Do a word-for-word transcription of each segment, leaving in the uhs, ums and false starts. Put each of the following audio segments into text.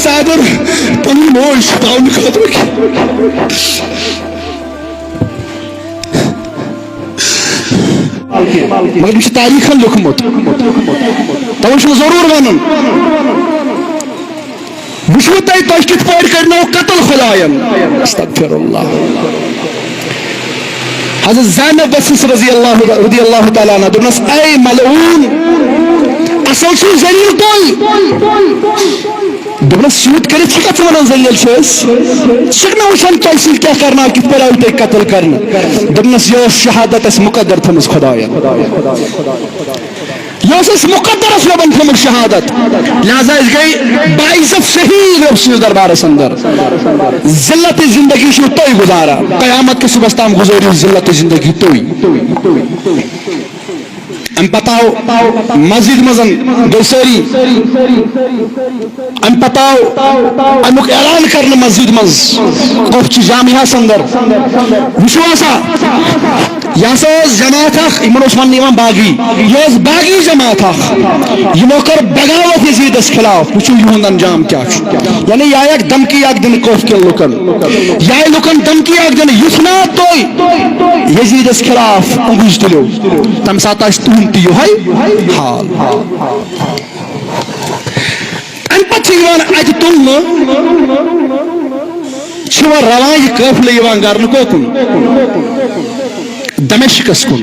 صادر پنٕنۍ موج چھپاونہٕ خٲطرٕ کینٛہہ۔ مگر یہِ چھُ تاریخن لیوٚکھمُت، توے چھُم ضروٗر ونُن۔ وٕچھِو تُہۍ، تۄہہِ کِتھ پٲٹھۍ کٔرنو قتل خداین۔ استغفر اللہ۔ حضرت زینب ؤژھٕس رضی اللہ، رضی اللہ تعالیٰ عنہ، دوٚپنس، اے ملعون، اصل چھُ ذلیل تُہۍ۔ دوٚپنس، یوٗت کٔرِتھ چھِکھ ژٕ ونان ذلیل چھِ أسۍ؟ ژٕ چھِکھ نہ وٕچھان تۄہہِ سۭتۍ کیٛاہ کرناو، کِتھ پٲٹھۍ آیوٕ تۄہہِ قتل کرنہٕ؟ دوٚپنس، یہِ ٲس شہادت اَسہِ مُقدر تھٲمٕژ خداین۔ یہِ ٲس اَسہِ مُقدرس یوبن تھٲمٕژ شہادت، لہذا أسۍ گٔے باعزت شہید رۄب سٕنٛدِس دربارس اندر۔ ذلت زندگی چھِو تُہۍ گُزاران، قیامت کِس صُبحس تام گُزٲرِو ذلت زندگی تُہۍ۔ امہِ پتہٕ آو مسجد منٛز گٔے سٲری۔ امہِ پتہٕ آو امیُک اعلان کرنہٕ مسجد منٛز، کۄپھ چہِ جامعہس اندر۔ وٕچھِو ہسا، یہِ ہسا ٲس جماعت اکھ، یِمن اوس وننہٕ یِوان باغی۔ یہِ ٲس باغی جماعت اکھ، یِمو کٔر بغاوت یزیدس خلاف۔ وٕچھِو یِہُنٛد انجام کیٛاہ چھُ۔ یعنی یہِ آیہِ اکھ دھمکی اکھ دِنہٕ کۄپھ کٮ۪ن لُکن، یہِ آیہِ لُکن دھمکی اکھ دِنہٕ، یُتھ نہٕ تُہۍ یزیدس خلاف اونٛگُج تُلِو، تمہِ ساتہٕ آسہِ تُہُنٛد تہِ یِہوٚے حال۔ امہِ پتہٕ چھِ یِوان اتہِ تُلنہٕ، چھِ یِوان روان یہِ قٲفلہٕ یِوان گرنہٕ کوکُن؟ دمشقس کُن،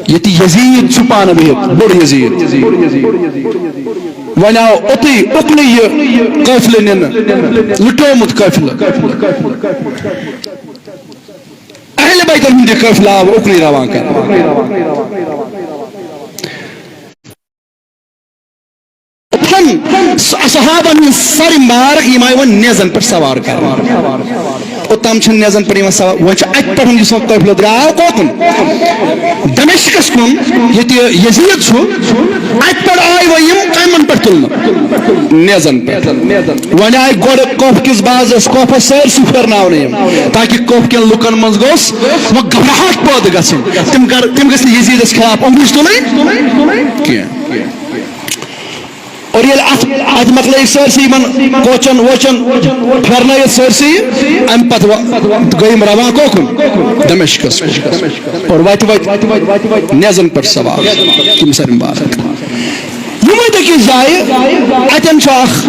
ییٚتہِ یزید چھُ پانہٕ بِہِتھ، بوٚڑ یزید۔ وۄنۍ آو اوٚتُے اُکنُے یہِ قٲفلہٕ نِنہٕ، لُٹیومُت قٲفلہٕ۔ اہل بیتن ہُنٛد یہِ قٲفلہٕ آو اُکنُے روان کرنہٕ۔ اوٚتن صحابن ہٕنٛز سرِ مبارک، یِم آیہِ وۄنۍ نیزن پٮ۪ٹھ سوار کرنہٕ۔ اوٚتام چھِنہٕ نیزن پٮ۪ٹھ یِوان سوار، وۄنۍ چھُ اتہِ پٮ۪ٹھ یُس وۄنۍ قٲفلہٕ درٛاو کوکُن؟ دمشقس کُن، ییٚتہِ یزید چھُ، اتہِ پٮ۪ٹھ آیہِ وۄنۍ یِم کمن پٮ۪ٹھ تُلنہٕ؟ نیزن پٮ۪ٹھ۔ وۄنۍ آیہِ گۄڈٕ کۄپھ کِس بازس، کۄپھ ٲس سٲرسٕے پھیرناونہٕ یِم، تاکہِ کۄپھ کٮ۪ن لُکن منٛز گوٚژھ وۄنۍ گھبراہٹ پٲدٕ گژھٕنۍ۔ تِم کر، تِم گژھِ نہٕ یزیدس خلاف اونٛگُج تُلٕنۍ کینٛہہ۔ اور ییٚلہِ اتھ، اتھ مۄکلٲیِکھ سٲرسٕے یِمن کوچن ووچن پھیرنٲیِتھ سٲرسٕے، امہِ پتہٕ و-، گٔے یِم روان کوکُن؟ دمشقس۔ اور وتہِ وتہِ نیزن پٮ۪ٹھ سوار، تِم سٲری مبارک۔ یِمے دٔکِس جایہِ، اتٮ۪ن چھُ اکھ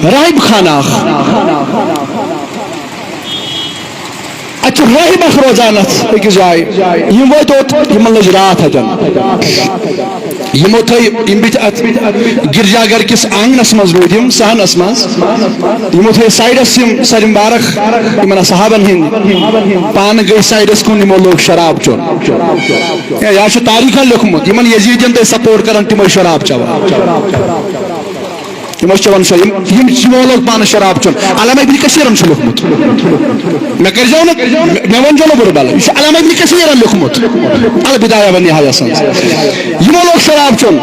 راہب خانہ اکھ۔ اتہِ چھُ راہب اکھ روزان اتھ أکِس جایہِ۔ یِم وٲتۍ اوٚت، یِمن لٔج راتھ اتٮ۪ن۔ یِمو تھٲے، یِم بِہِتھ اتھ گرجا گھر کِس آنگنس منٛز روٗدۍ یِم، صحنس منٛز۔ یِمو تھٲے سایڈس یِم سرِ مبارک، یِمن صحابن ہٕنٛدۍ۔ پانہٕ گٔے سایڈس کُن، یِمو لوگ شراب چیوٚن۔ یا، یا چھُ تاریخن لیوٚکھمُت، یِمن یزیدین تہِ ٲسۍ سپورٹ کران، تِم ٲسۍ شراب چٮ۪وان۔ یِم ٲسۍ چٮ۪وان سۄ، یِم، یِم، یِمو لوگ پانہٕ شراب چیوٚن۔ علامہ ابن کثیرن چھُ لیوٚکھمُت۔ مےٚ کٔرۍزیو نہٕ، مےٚ، مےٚ ؤنۍزیو نہٕ بُرٕ بلہٕ۔ یہِ چھُ علامہ ابن کثیرن لیوٚکھمُت۔ البدایہ و نہایہ سنٛز۔ یِمو لوگ شراب چیوٚن۔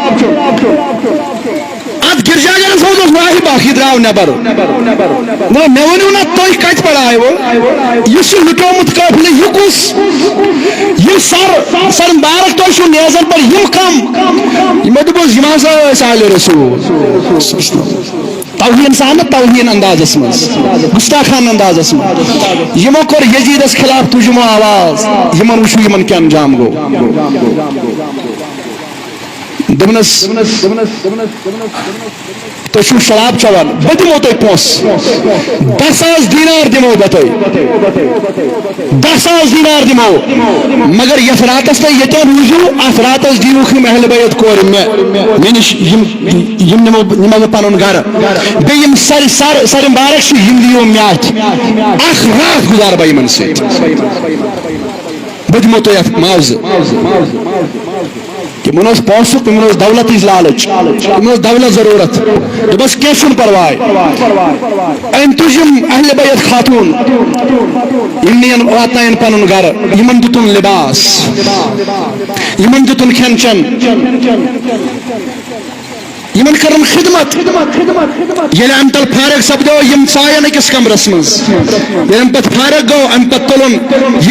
اتھ گرجا گرس منٛز اوس راہب اکھ، یہِ درٛاو نٮ۪بر۔ دوٚپُن، مےٚ ؤنِو نا، تُہۍ کتہِ پٮ۪ٹھ آیوٕ؟ یُس یہِ لُٹیومُت قٲفلہٕ، یہِ کُس؟ یِم سر، سر مبارک تۄہہِ چھِو نیزن پٮ۪ٹھ، یِم کم؟ یِمو دوٚپُس، یِم ہسا ٲسۍ آلِ رسول۔ توہین سان نہٕ، توہین اندازس منٛز، گستاخانہ اندازس منٛز۔ یِمو کوٚر یزیدس خلاف، تُج یِمو آواز، یِمن وٕچھِو، یِمن کیٛاہ انجام گوٚو۔ دوٚپنس، تُہۍ چھِو شراب چٮ۪وان، بہٕ دِمو تۄہہِ پونٛسہٕ، دَہ ساس دینار دِمو بہٕ تۄہہِ، دَہ ساس دینار دِمو، مگر یَتھ راتَس تُہۍ ییٚتٮ۪ن روٗزِو، اَتھ راتَس دِیِوُکھ یِم اہلِ بیت کورِ مےٚ، مےٚ نِش یِم، یِم نِمو، نِمو بہٕ پَنُن گَرٕ، بیٚیہِ یِم سَرِ، سَر، سَرِ مبارک چھِ، یِم دِیِو مےٚ اَتھِ، اَکھ راتھ گُزارٕ بہٕ یِمَن سۭتۍ، بہٕ دِمو تۄہہِ اَتھ معاوضہٕ۔ تِمن اوس پونٛسُک، تِمن اوس دولتٕچ لالٕچ، تِمن اوس دولت ضروٗرت۔ دوٚپمس، "کینٛہہ چھُنہٕ پرواے۔" أمۍ تُج یِم اہلِ بیت خاتوٗن، یِم نِین، واتناین پنُن گرٕ۔ یِمن دِتُن لباس، یِمن دِتُن کھٮ۪ن چٮ۪ن۔ یِمن کٔرٕن خدمت۔ ییٚلہِ اَمہِ تل فارغ سپدیو، یِم ژایَن أکِس کمرس منٛز۔ ییٚلہِ اَمہِ پتہٕ فارغ گوٚو، اَمہِ پتہٕ تُلُن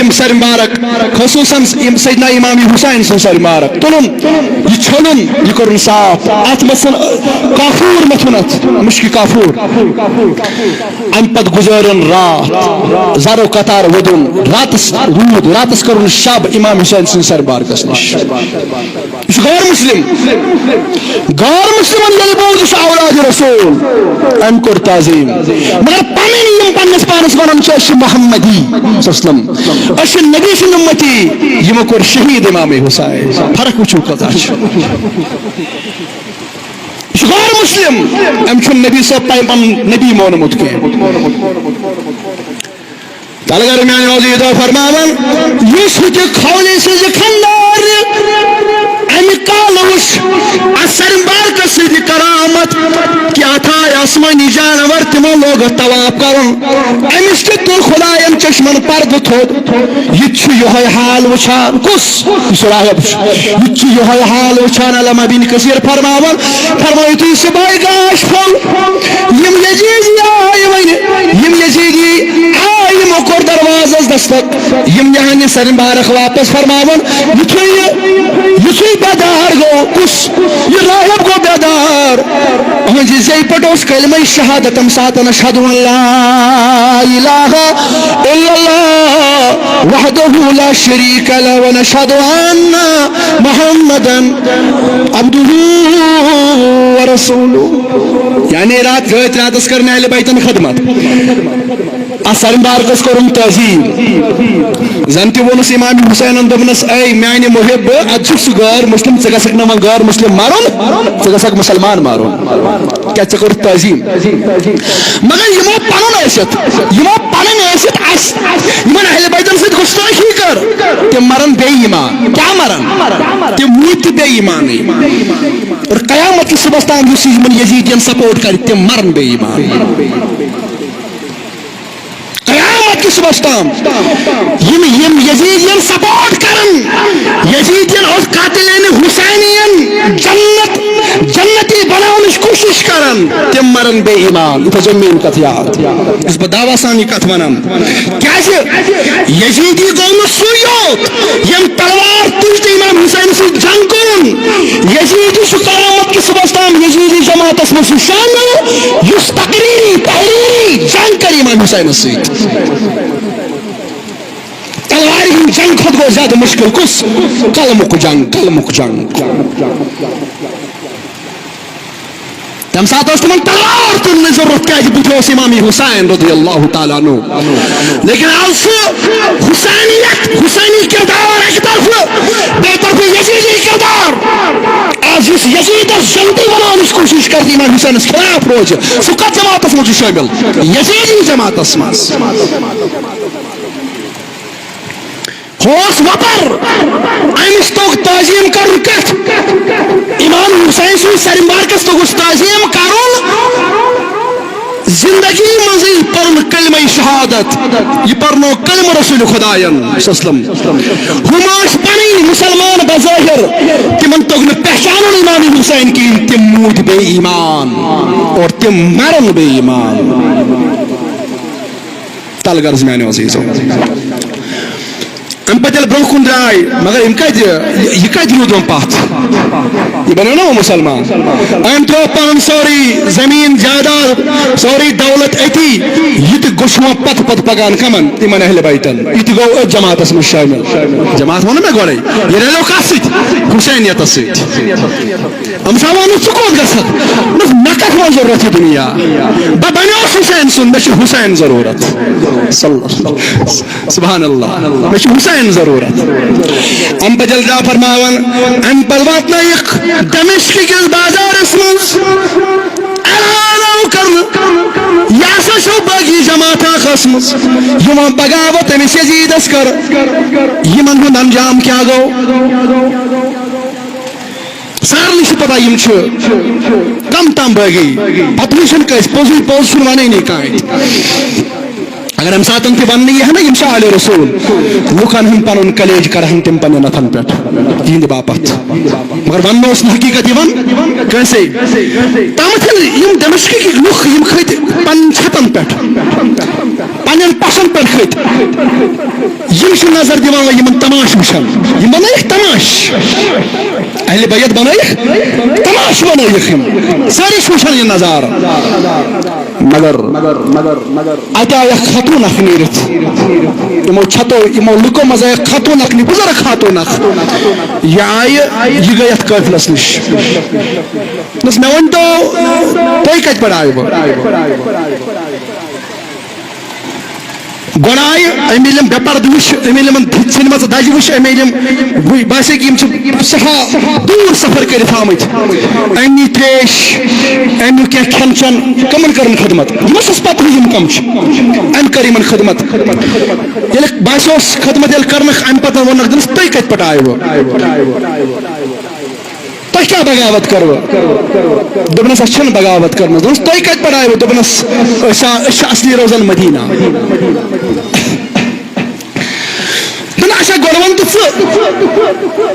یِم سر مبارک، خصوصاً یِم سیدنا امام حسین سٕنٛز سر مبارک، تُلُن، یہِ چھوٚلُن، یہِ کوٚرُن صاف۔ اَتھ منٛز ژھُن کافور، مَتھُن اَتھ مُشکہِ کافور۔ اَمہِ پتہٕ گُزٲرِن راتھ، زرو قطار ووٚدُن، راتس روٗد، راتس کوٚرُن شب امام حسین سٕنٛدِس سر مبارکس نِش۔ یہِ چھُ غٲر مسلم۔ غٲر مسلمن ییٚلہِ بوٗز، یہِ چھُ اولاد رسول، أمۍ کوٚر تعظیٖم۔ مگر پنٕنۍ یِم پننِس پانس ونان چھِ، أسۍ چھِ محمدی صلی اللہ علیہ وسلم، أسۍ چھِ نبی سٕنٛدۍ اُمتی، یِمو کوٚر شہیٖد امام حسین۔ فرق وٕچھِو کۭژاہ چھِ۔ یہِ چھُ غٲر مسلم، أمۍ چھُنہٕ نبی صٲب پنُن نبی مونمُت کینٛہہ۔ تلہٕ گرٕ میانہِ عزیزو فرماوان، یُس ہُہ تہِ کھولے سٕنٛزِ خندارِ اَمہِ کالہٕ وُچھ اثر مبارکس سۭتۍ کرامت، کیٛاہ تھایہِ آسمٲنی جانور، تِمو لوگ اَتھ طواف کرُن۔ أمِس تہِ تُل خداین چشمن پردٕ تھوٚد۔ یہِ تہِ چھُ یِہوٚے حال وٕچھان۔ کُس؟ یُس راہب چھُ۔ یہِ تہِ چھُ یِہوٚے حال وٕچھان۔ علامہ ابن کثیر فرماوان، فرمٲیِو تُہۍ، صبحٲے گاش پھوٚل۔ یِم یزیٖدی آے وۄنۍ، یِم یزیٖدی آے، یِمو کوٚر دروازس دستک۔ یِم نِہن یہِ سر مبارک واپس فرماوان، یُتھُے یہِ، یُتھُے بیدار گوٚو، کُس؟ یہِ راہب گوٚو بیدار۔ أہنٛزِ زیٚیہِ پٮ۪ٹھ اوس کلمہ شہادت، تَمہِ ساتہٕ، اشہد ان لا الہ الا اللہ وحدہ لا شریک لہ و نشہد ان محمدا عبدہ و رسولہ۔ یعنی رات، رٲتۍ راتس کٔر نہٕ اہل بیتن خدمت۔ اثر مبارکس کوٚرُن تعظیٖم۔ زن تہِ ووٚنُس امام حسینن، دوٚپنس، اے میانہِ محب، اتھ چھُ سُہ غٲر مسلم، ژٕ گژھکھ نہٕ وۄنۍ غٲر مسلم مرُن، ژٕ گژھکھ مسلمان مرُن۔ کیٛاہ ژےٚ کوٚرُتھ تعظیٖم؟ مگر یِمو پنُن ٲسِتھ، یِمو پنٕنۍ ٲسِتھ اسہِ، یِمن اہل بیتن سۭتۍ گستٲخی کٔر، تِم مرن بے ایمان۔ کیٛاہ مرن؟ تِم موٗدۍ تہِ بے ایمانٕے۔ اور قیامت کِس صبحس تام یُس یِمن یزیدین سپورٹ کرِ، تِم مرن بے ایمان۔ قیامت کِس صبحس تام یِم، یِم یزیدین سپورٹ کرن، یزیدین اور قاتلین حسینین جنت، جنتی بناونٕچ کوٗشش کرن، تِم مرن بے ایمان۔ یہِ تھٲیزیو میٲنۍ کتھ یاد، یُس بہٕ دعویٰ سان یہِ کتھ ونان۔ کیازِ؟ یزیدی گوٚو نہٕ سُے یوت، ییٚمۍ تلوار تُج تہٕ امام حسین سۭتۍ جنگ کوٚرُن۔ یزیدی چھُ قیامت کِس صبحس تام یزیدی جماعتس منٛز سُہ شٲمِل، یُس تقریری، تحریری جنگ کرِ امام حسینس سۭتۍ۔ تلوارِ ہٕنٛدِ جنگ کھۄتہٕ گوٚو زیادٕ مُشکِل کُس؟ قلمُک جنگ، قلمُک جنگ۔ تَمہِ ساتہٕ اوس تِمن تلوار تُلنٕچ ضروٗرت، کیازِ بُتھِ اوس امام حسین رضی اللہ تعالیٰ عنہ۔ لیکن آز چھُ حسینیت، حسینی کردار اَکہِ طرفہٕ، بیٚیہِ طرفہٕ یزیدی کردار۔ آز یُس یزیدس جنتی بناونٕچ کوٗشش کرِ، امام حسینس خلاف روزِ، سُہ کتھ جماعتس منٛز چھُ شٲمِل؟ یزیدی جماعتس منٛز۔ ہُہ اوس وۄپر، أمِس توٚگ تعظیٖم کرُن کتھ؟ امام حسین سٕنٛدِ سرِ مبارکس توٚگُس تعظیٖم کرُن۔ زندگی منٛزٕے پرُن کلمہ شہادت، یہِ پرنو کلمہ رسول خداین صلی اللہ علیہ وسلم۔ ہُم ٲسۍ پنٕنۍ مسلمان بظٲہر، تِمن توٚگ نہٕ پہچانُن امام حسین کِہیٖنۍ، تِم موٗدۍ بے ایمان اور تِم مرن بے ایمان۔ تلہٕ گرٕ میانیو عزیزو۔ امہِ پتہٕ ییٚلہِ برونٛہہ کُن درٛاے، مگر یِم کتہِ، یہِ کتہِ روٗد وۄنۍ پتھ؟ یہِ بنیو نا وۄنۍ مسلمان۔ أمۍ ترٛوو پنُن سورُے زٔمیٖن جائیداد، سورُے دولت أتی۔ یہِ تہِ گوٚژھ وۄنۍ پتہٕ پتہٕ پکان کمن؟ تِمن اہل بیتن۔ یہِ تہِ گوٚو أتھۍ جماعتس منٛز شٲمِل۔ جماعت ووٚن مےٚ گۄڈے، یہِ رلیو کتھ سۭتۍ؟ حسینیتس سۭتۍ۔ أمۍ سا ووٚن، ژٕ کوٚت گژھکھ؟ دوٚپُس، مےٚ کتھ وۄنۍ ضروٗرت یہِ دُنیا؟ بہٕ بنیوس حسین سُنٛد، مےٚ چھُ حسین ضروٗرت۔ صلی اللہ۔ سبحان اللہ۔ مےٚ چھُ حسین ضروٗرت۔ اَمہِ پتہٕ ییٚلہِ جا فرماوان، اَمہِ پتہٕ واتنٲیِکھ دمشق کِس بازارس منٛز اعلان آو کرنہٕ، یہِ ہسا چھو باقی جماعت اکھ ٲسمٕژ، یِمو بغاوت أمِس یزیدس کٔر۔ یِمن ہُنٛد انجام کیٛاہ گوٚو؟ سارنٕے چھِ پتہ یِم چھِ کم تام بٲغی۔ پتہٕ وٕچھن کٲنٛسہِ، پوٚزُے پوٚز چھُنہٕ ونٲنی کانٛہہ۔ اگر امہِ ساتن تہِ وننہٕ یی ہا نہ، یِم چھِ آلِ رسول، لُکن ہُنٛد پنُن کلیج کرہن تِم پننٮ۪ن اتھن پٮ۪ٹھ تِہنٛدِ باپتھ۔ مگر وننہٕ اوس نہٕ حقیقت یِوان کٲنٛسے۔ تامتھ ییٚلہِ یِم دمشقٕکۍ لُکھ یِم کھٔتۍ پننٮ۪ن چھتن پٮ۪ٹھ، پننٮ۪ن پشن پٮ۪ٹھ کھٔتۍ، یِم چھِ نظر دِوان وۄنۍ یِمن تماش وٕچھان۔ یِم بنٲیِکھ تماش، اہل بیت بنٲیِکھ تماش، بنٲیِکھ یِم۔ سٲری چھِ وٕچھان یہِ نظارٕ۔ مگر، مگر، مگر، مگر اتہِ آیہِ اکھ خاتون اکھ نیٖرِتھ۔ یِمو چھتو، یِمو لُکو منٛز آیہِ اکھ خاتون اکھ نی-، بُزرگ خاتون اکھ۔ یہِ آیہِ، یہِ گٔے یتھ قٲفلس نِش۔ دوٚپنس، "مےٚ ؤنۍ تو، تُہۍ کتہِ پٮ۪ٹھ آیہِ وٕ؟" گۄڈٕ آیہِ أمۍ ییٚلہِ یِم بے پردٕ وٕچھ، أمۍ ییٚلہِ یِمن ژھنمٕژ دجہِ وٕچھ، أمۍ ییٚلہِ یِم وٕچھ، باسے کہِ یِم چھِ سٮ۪ٹھاہ دوٗر سفر کٔرِتھ آمٕتۍ۔ أمۍ نی ترٛیش، أمۍ نیوٗ کینٛہہ کھٮ۪ن چٮ۪ن، کٕمن کٔرٕن خدمت؟ یِمن چھُس پتہٕ یِم کم چھِ، أمۍ کٔر یِمن خدمت۔ ییٚلہِ باسیوس خدمت ییٚلہِ کٔرنَکھ، اَمہِ پتہٕ ووٚننَکھ، دوٚپنَس، "تُہۍ کَتہِ پٮ۪ٹھ آیوٕ؟ تۄہہِ کیٛاہ بغاوت کٔروٕ؟" دوٚپنَس، "اَسہِ چھَنہٕ بغاوت کٔرمٕژ۔" دوٚپنَس، "تُہۍ کَتہِ پٮ۪ٹھ آیوٕ؟" دوٚپنَس، "أسۍ آ، أسۍ چھِ اصلی روزان مدینہ۔" دوٚپُن، "اچھا، گۄڈٕ وَن تہٕ ژٕ،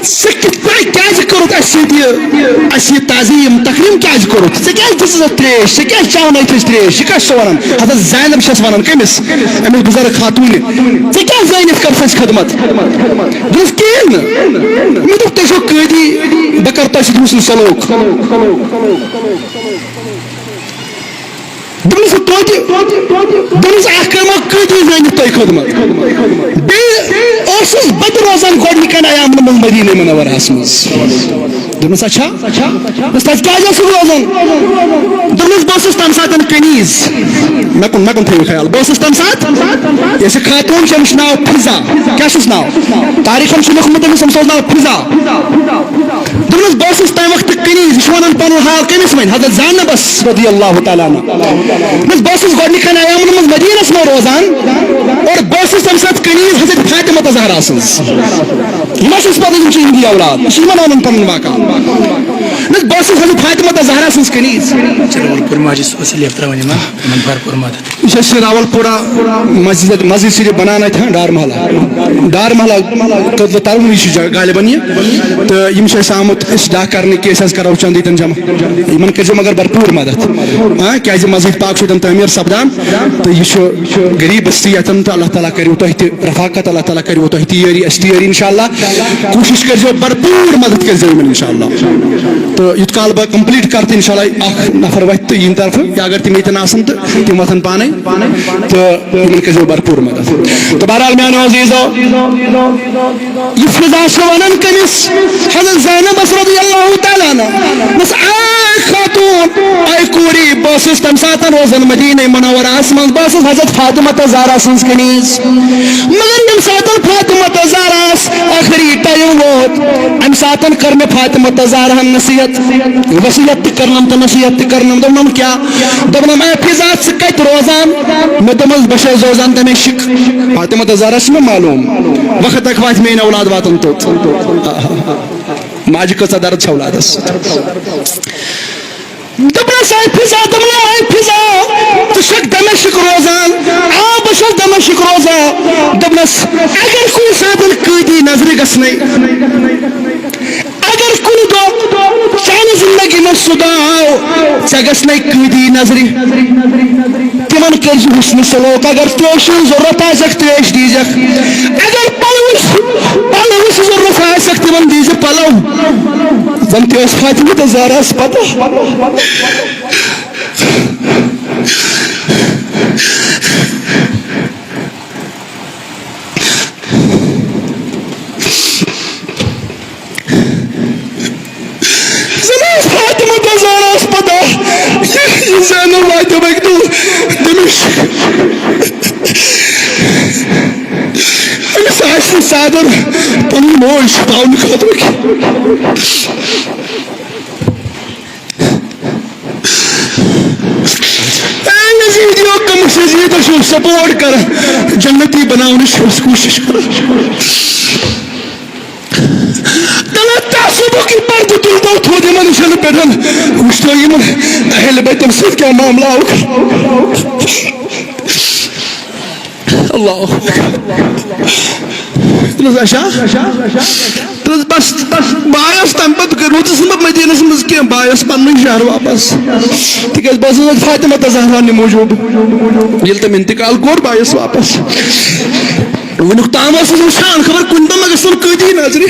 ژٕ کِتھ پٲٹھۍ، کیٛازِ کوٚرُتھ اَسہِ سۭتۍ یہِ، اَسہِ یہِ تعظیٖم، تکریٖم کیٛازِ کوٚرُتھ؟ ژےٚ کیٛازِ دِژٕتھ اَسہِ ترٛیش؟ ژےٚ کیٛازِ چاونٲیِتھ أسۍ ترٛیش؟ یہِ کیٛاہ چھِ ژٕ وَنان؟" حضرت زینب چھَس وَنان، کٔمِس؟ أمِس بُزرگ خاتوٗنہِ۔ "ژےٚ کیٛاہ زٲنِتھ کٔرٕتھ اَسہِ خدمت؟" دوٚپُس، "کِہیٖنۍ نہٕ۔" مےٚ دوٚپ، "تُہۍ چھِو قٲدی، بہٕ کَرٕ تۄہہِ سۭتۍ حُسن سلوک۔" دوٚپنَس، "توتہِ"، دوٚپنَس، "اَکھ کَرٕ ما قٲدی زٲنِتھ تۄہہِ خدمت؟ بیٚیہِ اوسُس بہٕ تہِ روزان گۄڈٕنِکٮ۪ن ایامَن منٛز مدیٖنہ منورہَس منٛز۔" دوٚپنَس، "اچھا؟" دوٚپنَس، "تَتہِ کیٛازِ اوسُکھ روزان؟" دوٚپنَس، "بہٕ اوسُس تَمہِ ساتہٕ کنیٖز۔" مےٚ کُن، مےٚ کُن تھٲیِو خیال۔ "بہٕ اوسُس تَمہِ ساتہٕ"، یۄس یہِ خاتوٗن چھِ، أمِس چھُ ناو فضہ۔ کیٛاہ چھُس ناو؟ تاریٖخَن چھُ لیوٚکھمُت أمِس، أمِس اوس ناو فضہ۔ دوٚپنَس، "بہٕ اوسُس تَمہِ وقتہٕ کنیٖز۔" یہِ چھُ وَنان پَنُن حال کٔمِس وۄنۍ؟ حضرت زینبَس رضی اللہ تعالیٰ عنہ۔ دوٚپنَس، "بہٕ اوسُس گۄڈٕنِکٮ۪ن ایامَن منٛز مدیٖنَس منٛز روزان اور بہٕ اوسُس تَمہِ ساتہٕ کنیٖز حضرت فاطمہ زہرا سٕنٛز۔" یہِ ما چھُس پَتہٕ، یِم چھِ یِہِنٛدی اولاد، یہِ چھِ یِمَن وَنان پَنُن واقعہ۔ دوٚپنَس، "بہٕ اوسُس حضرت فاطمہ زہرا سٕنٛز کنیٖز۔" چلو، وۄنۍ کوٚر ماجہِ سُہ وسیٖل یَتھ ترٛاوان یِمَن، یِمَن بھرپوٗر مدد۔ یہِ چھِ اَسہِ راولپورہ مسجد، مسجد شریف بنان اَتہِ، ہاں، ڈار محلہ۔ ڈار محلہ کٔدلہٕ تَرُن، یہِ چھُ جا-، غالباً یہِ۔ تہٕ یِم چھِ اَسہِ آمُت اصلاح کرنہِ کہِ أسۍ حظ کرو چندٕ ییٚتٮ۪ن جمع۔ یِمن کٔرۍزیو مگر بھرپوٗر مدد۔ ہاں، کیازِ مسجد پاک چھُ ییٚتٮ۪ن تعمیٖر سپدان۔ تہٕ یہِ چھُ غریٖب بستی ییٚتٮ۪ن، تہٕ اللہ تعالیٰ کَرِو تۄہہِ تہِ رفاقت، اللہ تعالیٰ کَرِو تۄہہِ تہِ یٲری، اَسہِ تہِ یٲری انشاءاللہ۔ کوٗشِش کٔرۍزیو، بھرپوٗر مدد کٔرۍزیو یِمن انشاءاللہ۔ تہٕ یُتھ کال بہٕ complete کرٕ تہٕ انشاءاللہ اکھ نفر وَتھِ تہٕ یِہِنٛدِ طرفہٕ، یا اگر تِم ییٚتٮ۪ن آسَن تہٕ تِم وۄتھَن پانَے، تہٕ یِمَن کٔرۍزیو بھرپوٗر مدد۔ تہٕ بہرحال میٛانیو عزیٖزو، یہِ فضہ چھِ وَنان کٔمِس؟ حضرت زینبَس رضی اللہ تعالیٰ عنہ۔ دوٚپنَس، "اے خاتوٗن، اے کوٗری، بہٕ ٲسٕس تَمہِ ساتہٕ روزان مدیٖنہ منورہَس منٛز، بہٕ ٲسٕس حضرت فاطمہ تہٕ زہرا سٕنٛز کنیٖز۔ مگر ییٚمہِ ساتہٕ فاطمہ تہٕ زہرا ٲس ٲخری ٹایم ووت، اَمہِ ساتہٕ کٔر مےٚ فاطمہ تہٕ زہراہَن نصیحت، وصیت تہِ کٔرنَم تہٕ نصیحت تہِ کٔرنَم۔" دوٚپنَم، "کیٛاہ؟" دوٚپنَم، "اے فضہ، ژٕ کَتہِ روزان؟" مےٚ دوٚپمَس، "بہٕ چھَس روزان دمشق۔" فاطمہ تہٕ زہرا چھِ مےٚ معلوٗم، وقت تک واتہِ میٛٲنۍ اولاد واتَن توٚت۔ ماجہِ کۭژاہ درد چھِ اولادَس۔ دوٚپنَس، "اے فضہ"، دوٚپنَم، "اے فضہ، ژٕ چھَکھ دمشق روزان؟" "آ، بہٕ چھَس دمشق روزان۔" دوٚپنَس، "اگر کُنہِ ساتہٕ قٲدی نظرِ گژھنَے، اگر کُنہِ دۄہ چانہِ زندگی منٛز سُہ دۄہ آو، ژےٚ گژھنَے قٲدی نظرِ، تِمن کٔرۍ زِ حُسنِ سلوک۔ اگر ترٛیشہِ ہٕنٛز ضروٗرت آسٮ۪کھ، ترٛیش دیٖزٮ۪کھ۔ اگر پلوٕچ، پلوٕچ ضروٗرت آسٮ۪کھ، تِمن دیٖزِ پلو۔" زن تہِ اوس فاطمہ تہٕ زہراہس پتہ۔ زن ٲس فاطمہ تہٕ زہراہس پتہ، یہِ، یہِ زینب واتہِ اَکہِ دۄہ دمشق۔ أمِس آسہِ نہٕ ژادر پنٕنۍ موج چھپاونہٕ خٲطرٕ کینٛہہ۔ اے یزیدیو، کم یزیدس چھُو support کران، جنتی بناونٕچ چھُس کوٗشش کران۔ تلہ تعصبُک یہِ پردٕ تُلتو تھوٚد یِمن نِشن پٮ۪ٹھ، وٕچھتو یِمن اہل بیتن سۭتۍ کیٛاہ معاملہ آوُکھ۔ اللہ اکبر۔ دوٚپنَس، اچھا۔ دوٚپنَس، بس، بس، بہٕ آیس تَمہِ پتہٕ، روٗدُس نہٕ بہٕ مدیٖنس منٛز کینٛہہ، بہٕ آیس پننُے شہر واپس۔ تِکیٛازِ بہٕ ٲسٕس فاطمہ تہٕ زہرا نہِ موٗجوٗب۔ ییٚلہِ تٔمۍ انتقال کوٚر، بہٕ آیس واپس۔ وٕنیُک تام ٲسٕس وٕچھان، خبر کُنہِ دۄہ ما گژھن قٲدی نظرِ۔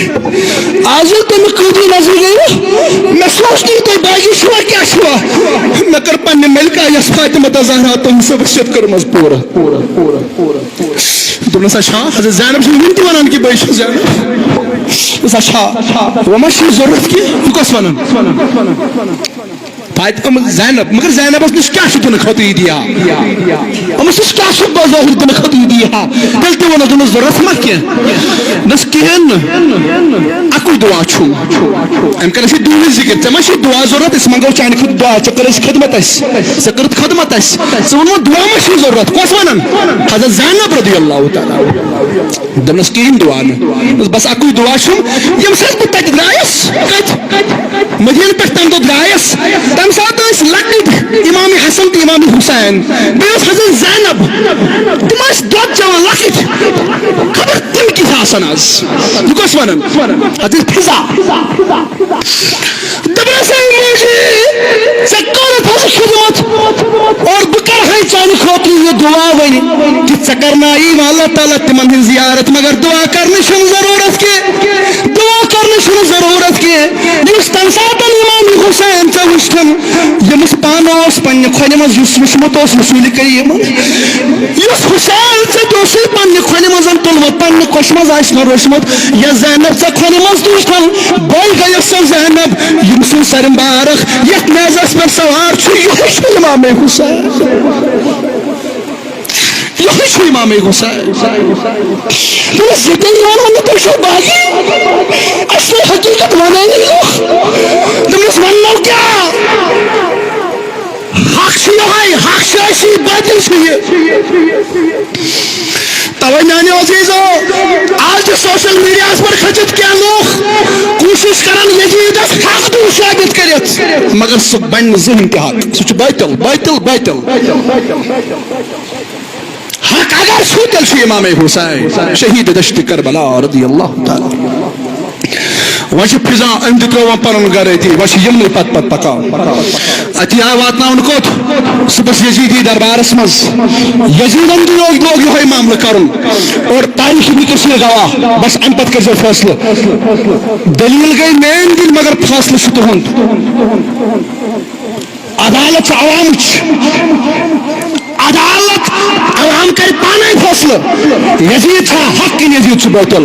آز ییٚلہِ تٔمِس قٲدی نظرِ گٔیہِ، مےٚ سوٗنٛچ نہٕ یہِ تۄہہِ باقی چھُوا کیٛاہ چھُوا۔ مےٚ کٔر پننہِ ملکہ یۄس فاطمہ تہٕ زہرا تٔمۍ سٕنٛز وصیت کٔرمٕژ پوٗرٕ۔ دوٚپنَس، اچھا، حضرت زینب چھِ وٕنہِ تہِ وَنان کہِ بہٕ چھَس زینب۔ دوٚپنَس، اچھا، وۄنۍ ما چھِ ضروٗرت کہِ یہِ کۄس وَنان؟ فاطمہ زینب، مگر زینبَس نِش کیٛاہ چھُ دِنہٕ خٲطرٕ یہِ دِیا؟ أمِس نِش کیٛاہ چھُ بظٲہِر دِنہٕ خٲطرٕ یہِ دِیا؟ تیٚلہِ تہِ ووٚنُس، دوٚپنَس، ضروٗرت ما کینٛہہ؟ دوٚپنَس، کِہیٖنۍ نہٕ، اَکُے دُعا چھُم۔ أمۍ کٔر اَسہِ یہِ دُعہٕچ ذِکِر، ژےٚ ما چھِ دُعا ضروٗرت؟ أسۍ منٛگو چانہِ خٲطرٕ دُعا، ژےٚ کٔر اَسہِ خدمت اَسہِ، ژےٚ کٔرٕتھ خدمت اَسہِ، ژٕ ووٚنمُت دُعا ما چھُے ضروٗرت؟ کۄس وَنان؟ حضرت زینب رضی اللہ تعالیٰ عنہا۔ دوٚپنَس، کِہیٖنۍ دُعا نہٕ۔ دوٚپنَس، بس اَکُے دُعا چھُم، ییٚمہِ ساتہٕ بہٕ تَتہِ درٛایَس، کَتہِ؟ مدیٖنہٕ پٮ۪ٹھ تَمہِ دۄہ درٛایَس، تَمہِ ساتہٕ ٲسۍ لۄکٕٹۍ اِمام حسن تہٕ اِمام حسین، بیٚیہِ ٲس حضرت زینب، تِم ٲسۍ دۄد چٮ۪وان لۄکٕٹۍ، خبر تِم کِتھ آسَن آز؟ یہِ کۄس وَنان؟ حضرت فضا۔ دوٚپنَس، اے موجی، ژےٚ کٔرٕتھ حظ خدمت، اور بہٕ کرٕ ہاے چانہِ خٲطرٕ یہِ دُعا وۄنۍ کہِ ژےٚ کرنایی وۄنۍ اللہ تعالیٰ تِمن ہٕنٛز زیارت، مگر دُعا کرنٕچ چھَنہٕ ضروٗرت کینٛہہ، دُعا کرنٕچ چھَنہٕ ضروٗرت کینٛہہ۔ یُس تَمہِ ساتہٕ اِمام حسین ژےٚ وٕچھتھن، ییٚمِس پانہٕ اوس پننہِ کھۄنہِ منٛز یُس وٕچھمُت اوس رسول کریٖمن، یُس حسین ژےٚ تہِ اوسُے پننہِ کھۄنہِ منٛز تُلمُت، پننہِ کھۄشہِ منٛز آسہِ نہٕ روچھمُت، یا زینب ژےٚ کھۄنہِ منٛز تُلتھن، بٔے گٔیَس سۄ زینب، ییٚمۍ سُنٛد سرِ مبارک یتھ نیزس پٮ۪ٹھ سوار چھُ، یِہوٚے چھُ امام حسین۔ یِہوٚے چھُ امام حسین۔ دوٚپمَس، ییٚتٮ۪ن یِوان وَننہٕ تُہۍ چھِو باغی، اَسہِ چھِ حقیٖقت وَنٲنی لُکھ۔ دوٚپمَس، وَننو کیٛاہ؟ حق چھُ یِہوٚے، حق چھُ اَسی، باطل چھُ یہِ۔ توے میانیو عزیزو، آز چھِ سوشل میڈیاہس پٮ۪ٹھ کھٔژِتھ کینٛہہ لوٗکھ کوٗشِش کران یزیدس حق دیُن ثٲبت کٔرِتھ، مگر سُہ بنہِ نہٕ زٕہٕنۍ تہِ حق۔ سُہ چھُ باطل، باطل، باطل۔ حق اگر چھُ، تیٚلہِ چھُ امام حسین شہید دشت کربلا رضی اللہ تعالیٰ عنہ۔ وۄنۍ چھِ فضا، أمۍ تہِ ترٛوو وۄنۍ پنُن گرٕ أتی، وۄنۍ چھِ یِمنٕے پتہٕ پتہٕ پکان۔ اتی آو واتناونہٕ کوٚت؟ صُبحس یزیدی دربارس منٛز۔ یزیدن تہِ لوگ، لوگ یِہوٚے معاملہٕ کرُن۔ اور تاریخ ابن کثیر گواہ، بس امہِ پتہٕ کٔرۍزیو فٲصلہٕ۔ دٔلیٖل گٔے میٲنۍ دِنۍ، مگر فٲصلہٕ چھُ تُہُنٛد۔ عدالت چھِ عوامٕچ۔ عدالت، عوام کرِ پانے فٲصلہٕ۔ یزید چھا حق کِنہٕ یزید چھُ باطل؟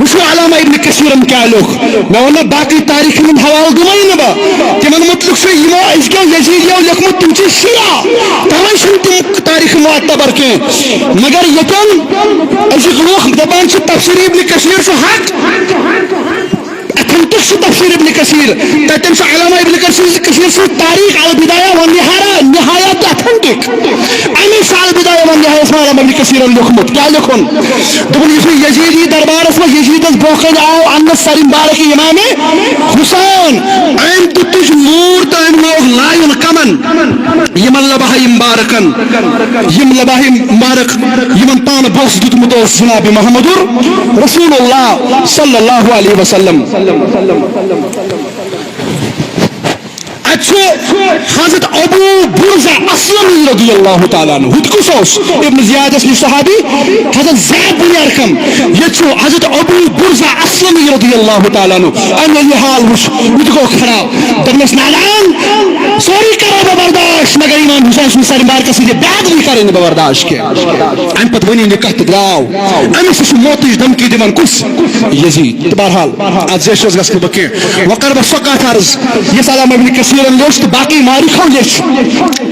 وٕچھو علامہ ابن کثیرن کیٛاہ لیوٚکھ۔ مےٚ ووٚن نہ باقٕے تاریخن ہُنٛد حوالہٕ دِمے نہٕ بہٕ۔ تِمن متعلق چھُ یِمو أزکیو یزیدیو لیوٚکھمُت، تِم چھِ شیعہ۔ توے چھِنہٕ تِم تاریخ معتبر کینٛہہ۔ مگر ییٚتٮ۪ن أزِکۍ لوٗکھ دپان چھِ تفسیر ابن کثیر چھُ حق، اتھنٹک چھُ تفسیر ابن کثیر، تتٮ۪ن چھُ علامہ ابن کثیر، کثیر سٕنٛز تاریخ البدایہ و نہایہ، نہایہ تہِ اتھنٹک۔ امی چھُ البدایہ و نہایہ منٛز علامہ ابن کثیرن لیوٚکھمُت۔ کیٛاہ لیوٚکھُن؟ دوٚپُن، یُس وۄنۍ یزیدی دربارس منٛز یزیدس برونٛہہ کنہِ آو اننہٕ سر مبارک امام حسین، أمۍ دیُت تُج موٗر تہٕ أمۍ لوگ لایُن کمن۔ یِمن لبہٕ ہاے مبارکن، یِم لبہٕ ہاے مبارک یِمن پانہٕ بوس دیُتمُت اوس جناب محمد رسول اللہ صلی اللہ علیہ وسلم۔ اتہِ چھُ حضرت ابو برزہ اسلمی رضی اللہ تعالیٰ عنہ، ہُہ تہِ کُس اوس؟ ابن زیادس نِش صحابی، حضرت زید بن ارقم۔ ییٚتہِ چھُ حضرت ابو برزہ اسلمی رضی اللہ تعالیٰ عنہ، أمۍ ییٚلہِ یہِ حال وُچھ، یہِ تہِ گوٚو خراب۔ دوٚپنَس، نادان، سورُے کرو بہٕ برداشت، مگر امام حسین سٕنٛدِ سرِ مبارکس سۭتۍ یہِ بے ادبی کرٕنۍ نہٕ بہٕ برداشت کینٛہہ۔ اَمہِ پتہٕ ؤنِن یہِ کتھ تہٕ درٛاو۔ أمِس چھُ موتٕچ دھمکی دِوان کُس؟ یزید۔ تہٕ بہرحال، اتھ زیچھِ گژھٕ نہٕ بہٕ کینٛہہ۔ وۄنۍ کرٕ بہٕ سۄ کتھ عرض، یۄس علامہ ابن کثیرن لیوٚچھ تہٕ باقٕے مؤرخو لیوٚچھ۔